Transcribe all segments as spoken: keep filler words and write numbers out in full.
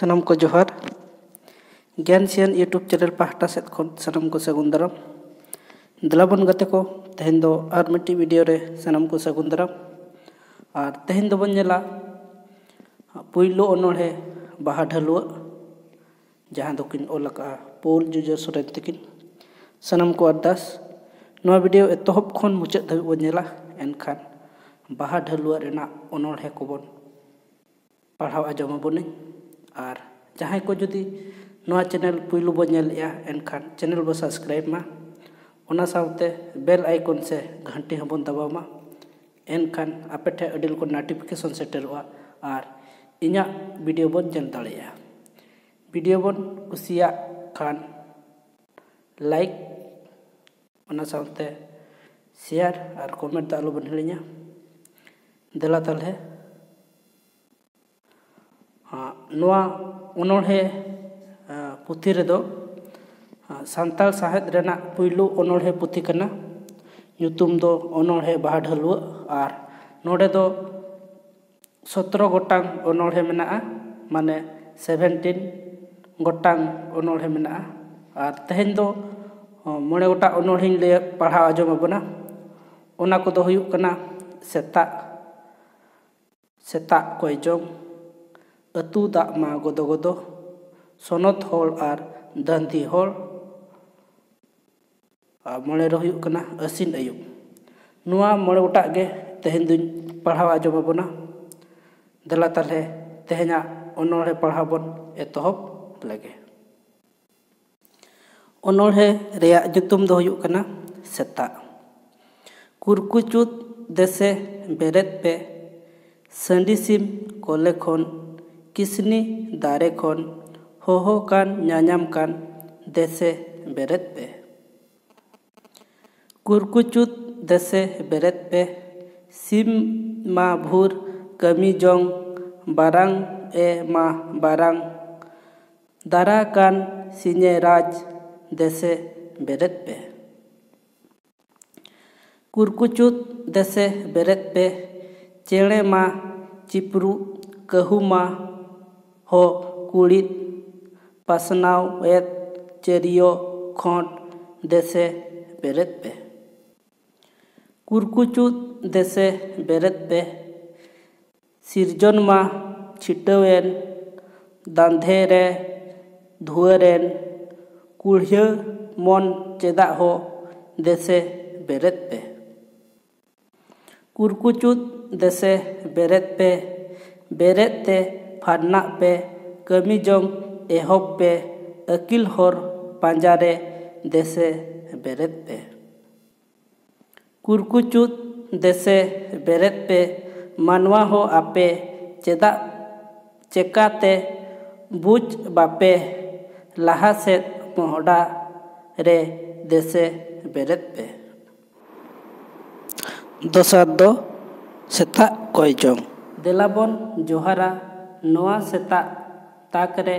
ᱥᱟᱱᱟᱢ ᱠᱚ ᱡᱚᱦᱟᱨ᱾ ᱜᱮᱭᱟᱱ ᱥᱤᱭᱟᱱ YouTube ᱪᱮᱱᱮᱞ ᱯᱟᱦᱴᱟ ᱥᱮᱫ ᱠᱷᱚᱱ ᱥᱟᱱᱟᱢ ᱠᱚ ᱥᱟᱹᱜᱩᱱ ᱫᱟᱨᱟᱢ᱾ ᱫᱮᱞᱟ ᱵᱚᱱ ᱜᱟᱛᱮ ᱠᱚ, ᱛᱮᱦᱮᱧ ᱫᱚ ᱟᱨ ᱢᱤᱫᱴᱤᱡ ᱵᱷᱤᱰᱤᱭᱳ ᱨᱮ ᱥᱟᱱᱟᱢ ᱠᱚ ᱥᱟᱹᱜᱩᱱ ᱫᱟᱨᱟᱢ᱾ ᱟᱨ ᱛᱮᱦᱮᱧ ᱫᱚᱵᱚᱱ ᱧᱮᱞᱟ ᱯᱩᱭᱞᱩ ᱚᱱᱚᱬᱦᱮ ᱵᱟᱦᱟ ᱰᱷᱟᱹᱞᱩᱣᱟᱹᱜ, ᱡᱟᱦᱟᱸ ᱫᱚᱠᱤᱱ ᱚᱞ ᱟᱠᱟᱫᱼᱟ ᱯᱳᱞ ᱡᱩᱡᱟᱹ ᱥᱚᱨᱮᱱ ᱛᱟᱹᱠᱤᱱ᱾ ᱥᱟᱱᱟᱢ ᱠᱚ ᱟᱨᱫᱟᱥ, ᱱᱚᱣᱟ ᱵᱷᱤᱰᱤᱭᱳ ᱮᱛᱚᱦᱚᱵ ᱠᱷᱚᱱ ᱢᱩᱪᱟᱹᱫ ᱫᱷᱟᱹᱵᱤᱡ ᱵᱚᱱ ᱧᱮᱞᱟ, ᱮᱱᱠᱷᱟᱱ ᱵᱟᱦᱟ ᱰᱷᱟᱹᱞᱩᱣᱟᱹᱜ ᱨᱮᱱᱟᱜ ᱚᱱᱚᱬᱦᱮ ᱠᱚᱵᱚᱱ ᱯᱟᱲᱦᱟᱣ ᱟᱸᱡᱚᱢ ᱟᱵᱚᱱᱟᱹᱧ᱾ ᱟᱨ ᱡᱟᱦᱟᱸᱭ ᱠᱚ ᱡᱩᱫᱤ ᱱᱚᱣᱟ ᱪᱮᱱᱮᱞ ᱯᱩᱭᱞᱩ ᱵᱚᱱ ᱧᱮᱞᱮᱜᱼᱟ, ᱮᱱᱠᱷᱟᱱ ᱪᱮᱱᱮᱞ ᱵᱚ ᱥᱟᱵᱥᱠᱨᱟᱭᱤᱵᱽ ᱢᱟ, ᱚᱱᱟ ᱥᱟᱶᱛᱮ ᱵᱮᱞ ᱟᱭᱠᱚᱱ ᱥᱮ ᱜᱷᱟᱱᱴᱤ ᱦᱚᱸᱵᱚᱱ ᱫᱟᱵᱟᱣ ᱢᱟ, ᱮᱱᱠᱷᱟᱱ ᱟᱯᱮ ᱴᱷᱮᱱ ᱟᱹᱰᱤ ᱞᱚᱜᱚᱱ ᱱᱳᱴᱤᱯᱷᱤᱠᱮᱥᱚᱱ ᱥᱮᱴᱮᱨᱚᱜᱼᱟ ᱟᱨ ᱤᱧᱟᱹᱜ ᱵᱷᱤᱰᱤᱭᱳ ᱵᱚᱱ ᱧᱮᱞ ᱫᱟᱲᱮᱭᱟᱜᱼᱟ᱾ ᱵᱷᱤᱰᱤᱭᱳ ᱵᱚᱱ ᱠᱩᱥᱤᱭᱟᱜ ᱠᱷᱟᱱ ᱞᱟᱭᱤᱠ, ᱚᱱᱟ ᱥᱟᱶᱛᱮ ᱥᱮᱭᱟᱨ ᱟᱨ ᱠᱚᱢᱮᱱᱴ ᱫᱚ ᱟᱞᱚᱵᱚᱱ ᱦᱤᱲᱤᱧᱟ᱾ ᱫᱮᱞᱟ ᱛᱟᱦᱚᱞᱮ, ᱟᱸ, ᱱᱚᱣᱟ ᱚᱱᱚᱬᱦᱮ, ᱟᱸ, ᱯᱩᱛᱷᱤ ᱨᱮᱫᱚ, ᱟᱸ, ᱥᱟᱱᱛᱟᱲ ᱥᱟᱶᱦᱮᱫ ᱨᱮᱱᱟᱜ ᱯᱩᱭᱞᱩ ᱚᱱᱚᱬᱦᱮ ᱯᱩᱛᱷᱤ ᱠᱟᱱᱟ᱾ ᱧᱩᱛᱩᱢ ᱫᱚ ᱚᱱᱚᱬᱦᱮ ᱵᱟᱦᱟ ᱰᱷᱟᱹᱞᱩᱣᱟᱹᱜ᱾ ᱟᱨ ᱱᱚᱰᱮ ᱫᱚ ᱥᱚᱛᱨᱚ ᱜᱚᱴᱟᱝ ᱚᱱᱚᱬᱦᱮ ᱢᱮᱱᱟᱜᱼᱟ, ᱢᱟᱱᱮ ᱥᱮᱵᱷᱮᱱᱴᱤᱱ ᱜᱚᱴᱟᱝ ᱚᱱᱚᱬᱦᱮ ᱢᱮᱱᱟᱜᱼᱟ᱾ ᱟᱨ ᱛᱮᱦᱮᱧ ᱫᱚ, ᱚ, ᱢᱚᱬᱮ ᱜᱚᱴᱟᱝ ᱚᱱᱚᱬᱦᱮᱧ ᱞᱟᱹᱭ ᱯᱟᱲᱦᱟᱣ ᱟᱸᱡᱚᱢ ᱟᱵᱚᱱᱟ᱾ ᱚᱱᱟ ᱠᱚᱫᱚ ᱦᱩᱭᱩᱜ ᱠᱟᱱᱟ ᱥᱮᱛᱟᱜ, ᱥᱮᱛᱟᱜ ᱠᱚᱭ ᱡᱚᱢ, ᱟᱹᱛᱩ ᱫᱟᱜ ᱢᱟ ᱜᱚᱫᱚ ᱜᱚᱫᱚ, ᱥᱚᱱᱚᱛ ᱦᱚᱲ ᱟᱨ ᱫᱟᱹᱱᱫᱤ ᱦᱚᱲ, ᱟᱨ ᱢᱚᱬᱮ ᱨᱮ ᱦᱩᱭᱩᱜ ᱠᱟᱱᱟ ᱟᱹᱥᱤᱱ ᱟᱹᱭᱩᱵ᱾ ᱱᱚᱣᱟ ᱢᱚᱬᱮ ᱜᱚᱴᱟᱜ ᱜᱮ ᱛᱮᱦᱮᱧ ᱫᱩᱧ ᱯᱟᱲᱦᱟᱣ ᱟᱸᱡᱚᱢ ᱟᱵᱚᱱᱟ᱾ ᱫᱮᱞᱟ ᱛᱟᱦᱞᱮ, ᱛᱮᱦᱮᱧᱟᱜ ᱚᱱᱚᱬᱦᱮ ᱯᱟᱲᱦᱟᱣ ᱵᱚᱱ ᱮᱛᱚᱦᱚᱵ ᱞᱮᱜᱮ᱾ ᱚᱱᱚᱬᱦᱮ ᱨᱮᱭᱟᱜ ᱧᱩᱛᱩᱢ ᱫᱚ ᱦᱩᱭᱩᱜ ᱠᱟᱱᱟ ᱥᱮᱛᱟᱜ᱾ ᱠᱩᱨᱠᱩᱪᱩᱫ ᱫᱮᱥᱮ ᱵᱮᱨᱮᱫ ᱯᱮ, ᱥᱟᱺᱰᱤ ᱥᱤᱢ ᱠᱚᱞᱮ ᱠᱷᱚᱱ, ᱠᱤᱥᱱᱤ ᱫᱟᱨᱮ ᱠᱷᱚᱱ, ᱦᱚᱦᱚ ᱠᱟᱱ ᱧᱟᱧᱟᱢ ᱠᱟᱱ, ᱫᱮᱥᱮ ᱵᱮᱨᱮᱫ ᱯᱮ᱾ ᱠᱩᱨᱠᱩᱪᱩᱫ ᱫᱮᱥᱮ ᱵᱮᱨᱮᱫ ᱯᱮ, ᱥᱤᱢ ᱢᱟ ᱵᱷᱩᱨ ᱠᱟᱹᱢᱤ ᱡᱚᱝ, ᱵᱟᱨᱟᱝ ᱮ ᱢᱟ ᱵᱟᱨᱟᱝ, ᱫᱟᱨᱟ ᱠᱟᱱ ᱥᱤᱧᱮ ᱨᱟᱡᱽ, ᱫᱮᱥᱮ ᱵᱮᱨᱮᱫ ᱯᱮ᱾ ᱠᱩᱨᱠᱩᱪᱩᱫ ᱫᱮᱥᱮ ᱵᱮᱨᱮᱫ ᱯᱮ, ᱪᱮᱬᱮ ᱢᱟ ᱪᱤᱯᱨᱩ, ᱠᱟᱹᱦᱩ ᱢᱟ ᱦᱚ ᱠᱩᱲᱤᱫ ᱯᱟᱥᱱᱟᱣᱮᱫ ᱪᱟᱹᱨᱤᱭᱟᱹ ᱠᱷᱚᱸᱰ ᱫᱮᱥᱮ ᱵᱮᱨᱮᱫ ᱯᱮ᱾ ᱠᱩᱨᱠᱩᱪᱩᱫ ᱫᱮᱥᱮ ᱵᱮᱨᱮᱫ ᱯᱮ᱾ ᱥᱤᱨᱡᱚᱱ ᱢᱟ ᱪᱷᱤᱴᱟᱹᱣᱮᱱ, ᱫᱟᱸᱫᱷᱮ ᱨᱮ ᱫᱷᱩᱣᱟᱹᱨᱮᱱ, ᱠᱩᱲᱦᱤᱭᱟᱹ ᱢᱚᱱ ᱪᱮᱫᱟᱜ ᱦᱚ ᱫᱮᱥᱮ ᱵᱮᱨᱮᱫ ᱯᱮ᱾ ᱠᱩᱨᱠᱩᱪᱩᱫ ᱫᱮᱥᱮ ᱵᱮᱨᱮᱫ ᱯᱮ, ᱵᱮᱨᱮᱫ ᱛᱮ ᱯᱷᱟᱨᱱᱟᱜ ᱯᱮ, ᱠᱟᱹᱢᱤ ᱡᱚᱝ ᱮᱦᱚᱵ ᱯᱮ, ᱟᱹᱠᱤᱞ ᱦᱚᱨ ᱯᱟᱸᱡᱟ ᱨᱮ ᱫᱮᱥᱮ ᱵᱮᱨᱮᱫ ᱯᱮ᱾ ᱠᱩᱨᱠᱩᱪᱩᱫ ᱫᱮᱥᱮ ᱵᱮᱨᱮᱫ ᱯᱮ, ᱢᱟᱱᱣᱟ ᱦᱚ ᱟᱯᱮ ᱪᱮᱫᱟᱜ ᱪᱮᱠᱟᱛᱮ ᱵᱩᱡᱽ ᱵᱟᱯᱮ ᱞᱟᱦᱟ ᱥᱮᱫ ᱢᱚᱦᱰᱟ ᱨᱮ ᱫᱮᱥᱮ ᱵᱮᱨᱮᱫ ᱯᱮ᱾ ᱫᱚᱥᱟᱨ ᱫᱚ ᱥᱮᱛᱟᱜ ᱠᱚᱭ ᱡᱚᱝ᱾ ᱫᱮᱞᱟᱵᱚᱱ ᱡᱚᱦᱟᱨᱟ ᱱᱚᱣᱟ ᱥᱮᱛᱟᱜ ᱛᱟᱠ ᱨᱮ,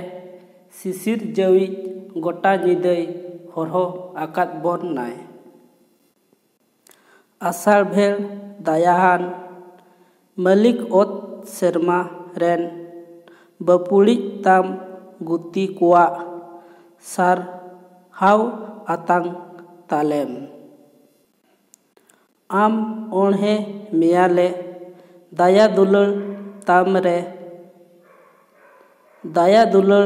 ᱥᱤᱥᱤᱨ ᱡᱟᱹᱣᱤᱡ ᱜᱚᱴᱟ ᱧᱤᱫᱟᱹᱭ ᱦᱚᱨᱦᱚ ᱟᱠᱟᱫ ᱵᱚᱱ ᱱᱟᱭ᱾ ᱟᱥᱟᱲ ᱵᱷᱮᱲ ᱫᱟᱭᱟᱦᱟᱱ ᱢᱟᱹᱞᱤᱠ ᱚᱛ ᱥᱮᱨᱢᱟ ᱨᱮᱱ, ᱵᱟᱹᱯᱩᱲᱤᱡ ᱛᱟᱢ ᱜᱩᱛᱤ ᱠᱚᱣᱟᱜ ᱥᱟᱨᱦᱟᱣ ᱟᱛᱟᱝ ᱛᱟᱞᱮᱢ᱾ ᱟᱢ ᱚᱬᱦᱮ ᱢᱮᱭᱟᱞᱮ ᱫᱟᱭᱟ ᱫᱩᱞᱟᱹᱲ ᱛᱟᱢ ᱨᱮ, ᱫᱟᱭᱟ ᱫᱩᱞᱟᱹᱲ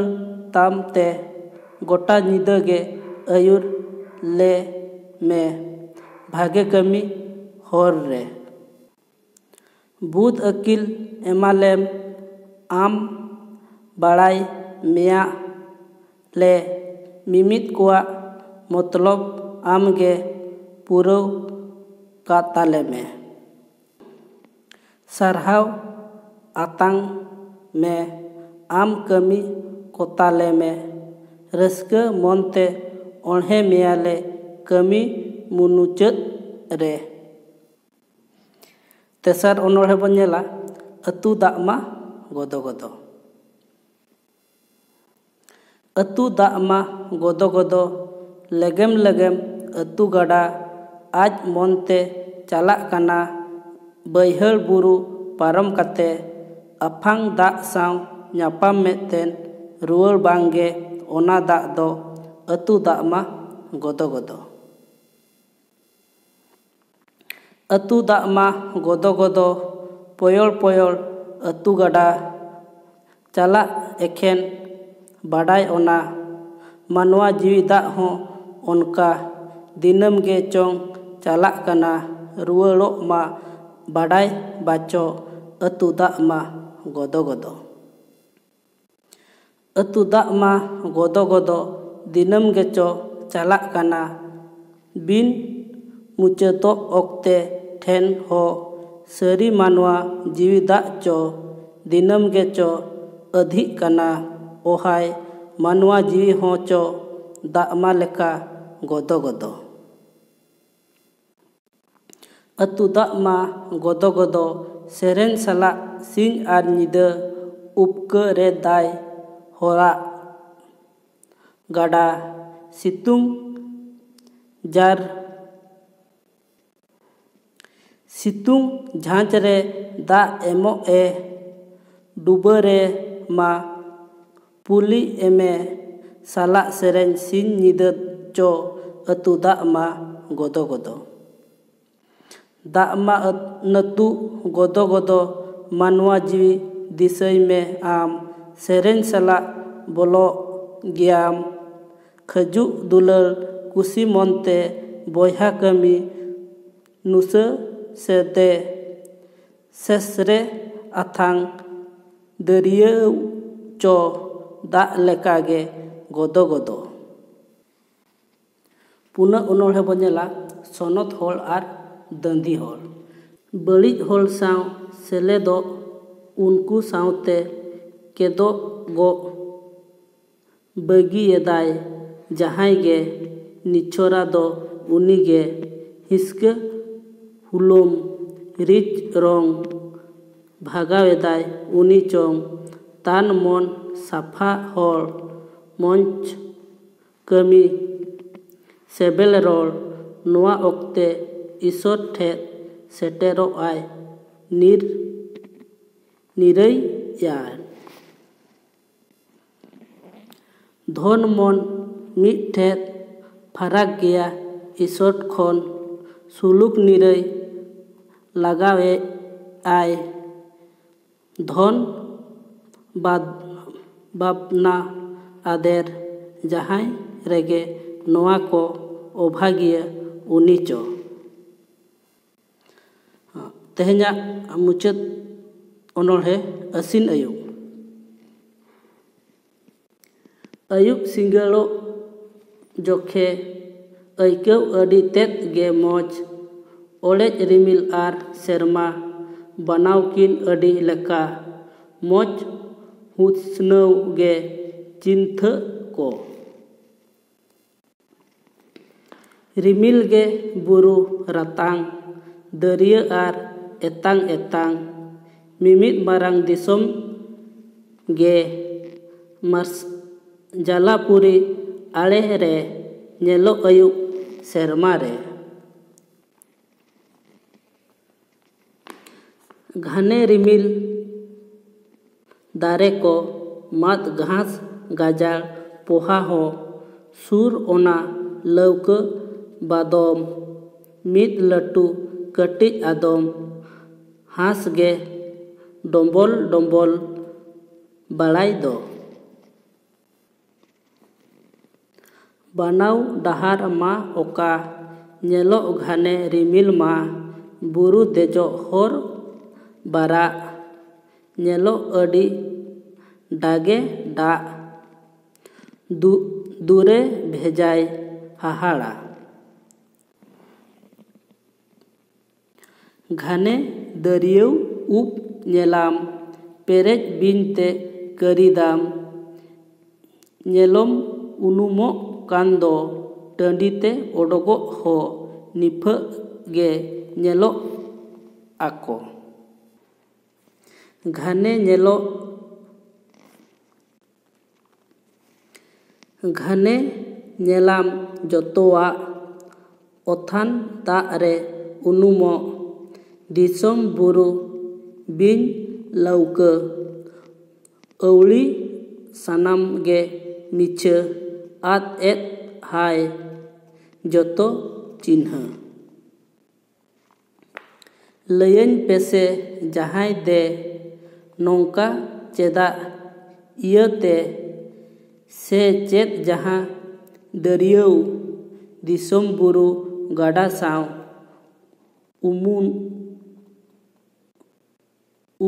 ᱛᱟᱢ ᱛᱮ ᱜᱚᱴᱟ ᱧᱤᱫᱟᱹ ᱜᱮ ᱟᱹᱭᱩᱨ ᱞᱮ ᱢᱮ ᱵᱷᱟᱜᱮ ᱠᱟᱹᱢᱤ ᱦᱚᱨ ᱨᱮ᱾ ᱵᱩᱫ ᱟᱹᱠᱤᱞ ᱮᱢᱟᱞᱮᱢ ᱟᱢ, ᱵᱟᱲᱟᱭ ᱢᱮᱭᱟ ᱞᱮ ᱢᱤᱢᱤᱫ ᱠᱚᱣᱟᱜ ᱢᱚᱛᱞᱚᱵ ᱟᱢ ᱜᱮ ᱯᱩᱨᱟᱹᱣ ᱠᱟᱛᱟᱞᱮ ᱢᱮ᱾ ᱥᱟᱨᱦᱟᱣ ᱟᱛᱟᱝ ᱢᱮ ᱟᱢ ᱠᱟᱹᱢᱤ ᱠᱚᱛᱟᱞᱮ ᱢᱮ, ᱨᱟᱹᱥᱠᱟᱹ ᱢᱚᱱᱛᱮ ᱚᱬᱦᱮ ᱢᱮᱭᱟᱞᱮ ᱠᱟᱹᱢᱤ ᱢᱩᱱᱩᱪᱟᱹᱫ ᱨᱮ᱾ ᱛᱮᱥᱟᱨ ᱚᱱᱚᱬᱦᱮ ᱵᱚᱱ ᱧᱮᱞᱟ, ᱟᱹᱛᱩ ᱫᱟᱜ ᱢᱟ ᱜᱚᱫᱚ ᱜᱚᱫᱚ᱾ ᱟᱹᱛᱩ ᱫᱟᱜ ᱢᱟ ᱜᱚᱫᱚ ᱜᱚᱫᱚ, ᱞᱮᱜᱮᱢ ᱞᱮᱜᱮᱢ ᱟᱹᱛᱩ ᱜᱟᱰᱟ ᱟᱡ ᱢᱚᱱᱛᱮ ᱪᱟᱞᱟᱜ ᱠᱟᱱᱟ᱾ ᱵᱟᱹᱭᱦᱟᱹᱲ ᱵᱩᱨᱩ ᱯᱟᱨᱚᱢ ᱠᱟᱛᱮ ᱟᱯᱷᱟᱝ ᱫᱟᱜ ᱥᱟᱶ ᱧᱟᱯᱟᱢ ᱢᱮᱫ ᱛᱮᱱ ᱨᱩᱣᱟᱹᱲ ᱵᱟᱝᱜᱮ ᱚᱱᱟ ᱫᱟᱜ ᱫᱚ ᱟᱹᱛᱩ ᱫᱟᱜ ᱢᱟ ᱜᱚᱫᱚ ᱜᱚᱫᱚ᱾ ᱟᱹᱛᱩ ᱫᱟᱜ ᱢᱟ ᱜᱚᱫᱚ ᱜᱚᱫᱚ, ᱯᱚᱭᱚᱲ ᱯᱚᱭᱚᱲ ᱟᱹᱛᱩ ᱜᱟᱰᱟ ᱪᱟᱞᱟᱜ ᱮᱠᱷᱮᱱ ᱵᱟᱰᱟᱭ ᱚᱱᱟ᱾ ᱢᱟᱱᱣᱟ ᱡᱤᱣᱤ ᱫᱟᱜ ᱦᱚᱸ ᱚᱱᱠᱟ ᱫᱤᱱᱟᱹᱢ ᱜᱮ ᱪᱚᱝ ᱪᱟᱞᱟᱜ ᱠᱟᱱᱟ, ᱨᱩᱣᱟᱹᱲᱚᱜ ᱢᱟ ᱵᱟᱰᱟᱭ ᱵᱟᱪᱚ ᱟᱹᱛᱩ ᱫᱟᱜ ᱢᱟ ᱜᱚᱫᱚ ᱜᱚᱫᱚ᱾ ᱟᱹᱛᱩ ᱫᱟᱜ ᱢᱟ ᱜᱚᱫᱚ ᱜᱚᱫᱚ ᱫᱤᱱᱟᱹᱢ ᱜᱮᱪᱚ ᱪᱟᱞᱟᱜ ᱠᱟᱱᱟ᱾ ᱵᱤᱱ ᱢᱩᱪᱟᱹᱫᱚᱜ ᱚᱠᱛᱮ ᱴᱷᱮᱱ ᱦᱚᱸ ᱥᱟᱹᱨᱤ ᱢᱟᱱᱣᱟ ᱡᱤᱣᱤ ᱫᱟᱜ ᱪᱚ ᱫᱤᱱᱟᱹᱢ ᱜᱮᱪᱚ ᱟᱹᱫᱷᱤᱜ ᱠᱟᱱᱟ᱾ ᱚᱦᱟᱭ ᱢᱟᱱᱣᱟ ᱡᱤᱣᱤ ᱦᱚᱸ ᱪᱚ ᱫᱟᱜ ᱢᱟ ᱞᱮᱠᱟ ᱜᱚᱫᱚ ᱜᱚᱫᱚ᱾ ᱟᱹᱛᱩ ᱫᱟᱜ ᱢᱟ ᱜᱚᱫᱚ ᱜᱚᱫᱚ ᱥᱮᱨᱮᱧ ᱥᱟᱞᱟᱜ ᱥᱤᱧ ᱟᱨ ᱧᱤᱫᱟᱹ ᱩᱯᱠᱟᱹ ᱨᱮ ᱫᱟᱭ ᱦᱚᱨᱟᱜ ᱜᱟᱰᱟ᱾ ᱥᱤᱛᱩᱝ ᱡᱟᱨ ᱥᱤᱛᱩᱝ ᱡᱷᱟᱸᱡᱽ ᱨᱮ ᱫᱟᱜ ᱮᱢᱚᱜ ᱮ ᱰᱩᱵᱟᱹ ᱨᱮ ᱢᱟ ᱯᱩᱞᱤ ᱮᱢᱮ ᱥᱟᱞᱟᱜ ᱥᱮᱨᱮᱧ ᱥᱤᱧ ᱧᱤᱫᱟᱹ ᱪᱚ ᱟᱹᱛᱩ ᱫᱟᱜ ᱢᱟ ᱜᱚᱫᱚ ᱜᱚᱫᱚ᱾ ᱫᱟᱜ ᱢᱟ ᱟᱹᱛ- ᱱᱟᱹᱛᱩ ᱜᱚᱫᱚ ᱜᱚᱫᱚ ᱢᱟᱱᱣᱟ ᱡᱤᱣᱤ ᱫᱤᱥᱟᱹᱭ ᱢᱮ ᱟᱢ᱾ ᱥᱮᱨᱮᱧ ᱥᱟᱞᱟᱜ ᱵᱚᱞᱚᱜ ᱜᱮᱭᱟᱢ᱾ ᱠᱷᱟᱹᱡᱩᱜ ᱫᱩᱞᱟᱹᱲ ᱠᱩᱥᱤ ᱢᱚᱱᱛᱮ ᱵᱚᱭᱦᱟ ᱠᱟᱹᱢᱤ ᱱᱩᱥᱟᱹ ᱥᱮᱫᱮ ᱥᱮᱥᱨᱮ ᱟᱛᱷᱟᱝ ᱫᱟᱹᱨᱭᱟᱹᱣ ᱪᱚ ᱫᱟᱜ ᱞᱮᱠᱟᱜᱮ ᱜᱚᱫᱚ ᱜᱚᱫᱚ᱾ ᱯᱩᱱᱟᱹᱜ ᱚᱱᱚᱬᱦᱮ ᱵᱚᱱ ᱧᱮᱞᱟ ᱥᱚᱱᱚᱛ ᱦᱚᱲ ᱟᱨ ᱫᱟᱺᱫᱷᱤ ᱦᱚᱲ᱾ ᱵᱟᱹᱲᱤᱡ ᱦᱚᱲ ᱥᱟᱶ ᱥᱮᱞᱮᱫᱚᱜ, ᱩᱱᱠᱩ ᱥᱟᱶᱛᱮ ᱠᱮᱫᱚᱜᱚᱜ ᱵᱟᱹᱜᱤᱭᱮᱫᱟᱭ ᱡᱟᱦᱟᱸᱭ ᱜᱮ᱾ ᱱᱤᱪᱷᱚᱨᱟ ᱫᱚ ᱩᱱᱤᱜᱮ᱾ ᱦᱤᱥᱠᱟᱹ ᱦᱩᱞᱩᱢ ᱨᱤᱪ ᱨᱚᱝ ᱵᱷᱟᱜᱟᱣᱮᱫᱟᱭ ᱩᱱᱤ ᱪᱚᱝ᱾ ᱛᱟᱱ ᱢᱚᱱ ᱥᱟᱯᱷᱟ ᱦᱚᱲ ᱢᱚᱸᱡᱽ ᱠᱟᱹᱢᱤ ᱥᱮᱵᱮᱞ ᱨᱚᱲ᱾ ᱱᱚᱣᱟ ᱚᱠᱛᱮ ᱤᱥᱚᱨ ᱴᱷᱮᱫ ᱥᱮᱴᱮᱨᱚᱜ ᱟᱭ ᱱᱤᱨ ᱱᱤᱨᱟᱹᱭᱟ᱾ ᱫᱷᱚᱱ ᱢᱚᱱ ᱢᱤᱫ ᱴᱷᱮᱫ ᱯᱷᱟᱨᱟᱠ ᱜᱮᱭᱟ ᱤᱥᱚᱴ ᱠᱷᱚᱱ᱾ ᱥᱩᱞᱩᱠ ᱱᱤᱨᱟᱹᱭ ᱞᱟᱜᱟᱣᱮᱫ ᱟᱭ᱾ ᱫᱷᱚᱱ ᱵᱟᱫ ᱵᱟᱵᱱᱟ ᱟᱫᱮᱨ ᱡᱟᱦᱟᱸᱭ ᱨᱮᱜᱮ ᱱᱚᱣᱟ ᱠᱚ ᱚᱵᱷᱟᱜᱤᱭᱟᱹ ᱩᱱᱤ ᱪᱚ᱾ ᱛᱮᱦᱮᱧᱟᱜ ᱢᱩᱪᱟᱹᱫ ᱚᱱᱚᱬᱦᱮ ᱟᱹᱥᱤᱱ ᱟᱹᱭᱩᱵ᱾ ᱟᱹᱭᱩᱵ ᱥᱤᱸᱜᱟᱹᱲᱚᱜ ᱡᱚᱠᱷᱮ ᱟᱹᱭᱠᱟᱹᱣ ᱟᱹᱰᱤ ᱛᱮᱫ ᱜᱮ ᱢᱚᱡᱽ᱾ ᱚᱲᱮᱡ ᱨᱤᱢᱤᱞ ᱟᱨ ᱥᱮᱨᱢᱟ ᱵᱟᱱᱟᱣ ᱠᱤᱱ ᱟᱹᱰᱤ ᱞᱮᱠᱟ ᱢᱚᱡᱽ ᱦᱩᱥᱱᱟᱹᱣ ᱜᱮ ᱪᱤᱱᱛᱷᱟᱹᱜ ᱠᱚ᱾ ᱨᱤᱢᱤᱞ ᱜᱮ ᱵᱩᱨᱩ ᱨᱟᱛᱟᱝ, ᱫᱟᱹᱨᱭᱟᱹ ᱟᱨ ᱮᱛᱟᱝ ᱮᱛᱟᱝ, ᱢᱤᱢᱤᱫ ᱢᱟᱨᱟᱝ ᱫᱤᱥᱚᱢ ᱜᱮ ᱢᱟᱨᱥ-, ᱡᱟᱞᱟᱯᱩᱨᱤ ᱟᱲᱮ ᱨᱮ ᱧᱮᱞᱚᱜ ᱟᱹᱭᱩᱵ ᱥᱮᱨᱢᱟ ᱨᱮ᱾ ᱜᱷᱟᱱᱮ ᱨᱤᱢᱤᱞ ᱫᱟᱨᱮ ᱠᱚ, ᱢᱟᱫ ᱜᱷᱟᱥ ᱜᱟᱡᱟᱲ ᱯᱚᱦᱟ ᱦᱚᱸ ᱥᱩᱨ ᱚᱱᱟ ᱞᱟᱹᱣᱠᱟᱹ ᱵᱟᱫᱚᱢ, ᱢᱤᱫ ᱞᱟᱹᱴᱩ ᱠᱟᱹᱴᱤᱡ ᱟᱫᱚᱢ ᱦᱟᱸᱥ ᱜᱮ ᱰᱚᱢᱵᱚᱞ ᱰᱚᱢᱵᱚᱞ ᱵᱟᱲᱟᱭ ᱫᱚ᱾ ᱵᱟᱱᱟᱣ ᱰᱟᱦᱟᱨ ᱢᱟ ᱚᱠᱟ ᱧᱮᱞᱚᱜ ᱜᱷᱟᱱᱮ ᱨᱤᱢᱤᱞ ᱢᱟ ᱵᱩᱨᱩ ᱫᱮᱡᱚᱜ ᱦᱚᱨ ᱵᱟᱨᱟᱜ ᱧᱮᱞᱚᱜ ᱟᱹᱰᱤ ᱰᱟᱜᱮ ᱰᱟᱜ ᱫᱩ-, ᱫᱩᱨᱮ ᱵᱷᱮᱡᱟᱭ ᱦᱟᱦᱟᱲᱟ᱾ ᱜᱷᱟᱱᱮ ᱫᱟᱹᱨᱭᱟᱹᱣ ᱩᱵ ᱧᱮᱞᱟᱢ, ᱯᱮᱨᱮᱡ ᱵᱤᱧ ᱛᱮ ᱠᱟᱹᱨᱤᱫᱟᱢ᱾ ᱧᱮᱞᱚᱢ ᱩᱱᱩᱢᱚᱜ ᱠᱟᱱ ᱫᱚ ᱴᱟᱺᱰᱤ ᱛᱮ ᱚᱰᱚᱠᱚᱜ ᱦᱚᱸ ᱱᱤᱯᱷᱟᱹᱜ ᱜᱮ ᱧᱮᱞᱚᱜ ᱟᱠᱚ᱾ ᱜᱷᱟᱱᱮ ᱧᱮᱞᱚᱜ ᱜᱷᱟᱱᱮ ᱧᱮᱞᱟᱢ ᱡᱚᱛᱚᱣᱟᱜ ᱚᱛᱷᱟᱱ ᱫᱟᱜ ᱨᱮ ᱩᱱᱩᱢᱚᱜ ᱫᱤᱥᱚᱢ ᱵᱩᱨᱩ ᱵᱤᱧ ᱞᱟᱹᱣᱠᱟᱹ ᱟᱹᱣᱲᱤ ᱥᱟᱱᱟᱢ ᱜᱮ ᱢᱤᱪᱷᱟᱹ ᱟᱫ ᱮᱫ ᱦᱟᱭ ᱡᱚᱛᱚ ᱪᱤᱱᱦᱟᱹ᱾ ᱞᱟᱹᱭᱟᱹᱧ ᱯᱮᱥᱮ ᱡᱟᱦᱟᱸᱭ ᱫᱮ ᱱᱚᱝᱠᱟ ᱪᱮᱫᱟᱜ ᱤᱭᱟᱹᱛᱮ? ᱥᱮ ᱪᱮᱫ ᱡᱟᱦᱟᱸ ᱫᱟᱹᱨᱭᱟᱹᱣ ᱫᱤᱥᱚᱢ ᱵᱩᱨᱩ ᱜᱟᱰᱟ ᱥᱟᱶ ᱩᱢᱩᱞ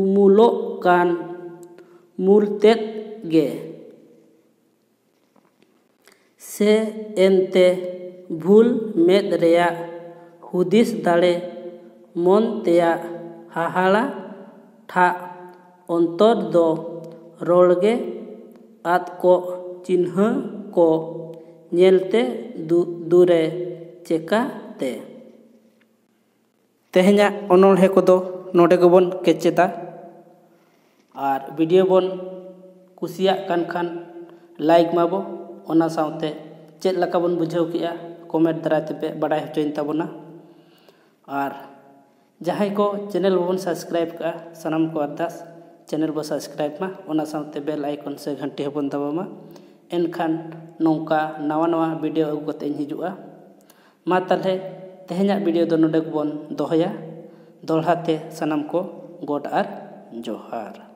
ᱩᱢᱩᱞᱚᱜ ᱠᱟᱱ ᱢᱩᱞ ᱛᱮᱫ ᱜᱮ? ᱥᱮ ᱮᱱᱛᱮ ᱵᱷᱩᱞ ᱢᱮᱫ ᱨᱮᱭᱟᱜ ᱦᱩᱫᱤᱥ ᱫᱟᱲᱮ, ᱢᱚᱱ ᱛᱮᱭᱟᱜ ᱦᱟᱦᱟᱲᱟ ᱴᱷᱟᱜ ᱚᱱᱛᱚᱨ ᱫᱚ ᱨᱚᱲ ᱜᱮ ᱟᱫ ᱠᱚᱜ ᱪᱤᱱᱦᱟᱹ ᱠᱚ ᱧᱮᱞᱛᱮ ᱫᱩ- ᱫᱩᱨᱮ ᱪᱮᱠᱟᱛᱮ? ᱛᱮᱦᱮᱧᱟᱜ ᱚᱱᱚᱬᱦᱮ ᱠᱚᱫᱚ ᱱᱚᱰᱮ ᱜᱮᱵᱚᱱ ᱠᱮᱪᱮᱫᱟ᱾ ᱟᱨ ᱵᱷᱤᱰᱤᱭᱳ ᱵᱚᱱ ᱠᱩᱥᱤᱭᱟᱜ ᱠᱟᱱ ᱠᱷᱟᱱ ᱞᱟᱭᱤᱠ ᱢᱟᱵᱚ, ᱚᱱᱟ ᱥᱟᱶᱛᱮ ᱪᱮᱫ ᱞᱮᱠᱟ ᱵᱚᱱ ᱵᱩᱡᱷᱟᱹᱣ ᱠᱮᱜᱼᱟ ᱠᱚᱢᱮᱱᱴ ᱫᱟᱨᱟᱭ ᱛᱮᱯᱮ ᱵᱟᱰᱟᱭ ᱦᱚᱪᱚᱧ ᱛᱟᱵᱚᱱᱟ᱾ ᱟᱨ ᱡᱟᱦᱟᱸᱭ ᱠᱚ ᱪᱮᱱᱮᱞ ᱵᱟᱵᱚᱱ ᱥᱟᱵᱥᱠᱨᱟᱭᱤᱵ ᱠᱟᱜᱼᱟ, ᱥᱟᱱᱟᱢ ᱠᱚ ᱟᱨᱫᱟᱥ ᱪᱮᱱᱮᱞ ᱵᱚ ᱥᱟᱵᱥᱠᱨᱟᱭᱤᱵ ᱢᱟ, ᱚᱱᱟ ᱥᱟᱶᱛᱮ ᱵᱮᱞ ᱟᱭᱠᱚᱱ ᱥᱮ ᱜᱷᱟᱱᱴᱤ ᱦᱚᱸᱵᱚᱱ ᱫᱟᱵᱟᱣ ᱢᱟ᱾ ᱮᱱᱠᱷᱟᱱ ᱱᱚᱝᱠᱟ ᱱᱟᱣᱟ ᱱᱟᱣᱟ ᱵᱷᱤᱰᱤᱭᱳ ᱟᱹᱜᱩ ᱠᱟᱛᱮ ᱤᱧ ᱦᱤᱡᱩᱜᱼᱟ᱾ ᱢᱟ ᱛᱟᱦᱞᱮ ᱛᱮᱦᱮᱧᱟᱜ ᱵᱷᱤᱰᱤᱭᱳ ᱫᱚ ᱱᱚᱰᱮ ᱜᱮᱵᱚᱱ ᱫᱚᱦᱚᱭᱟ᱾ ᱫᱚᱦᱲᱟ ᱛᱮ ᱥᱟᱱᱟᱢ ᱠᱚ ᱜᱚᱰ ᱟᱨ ᱡᱚᱦᱟᱨ᱾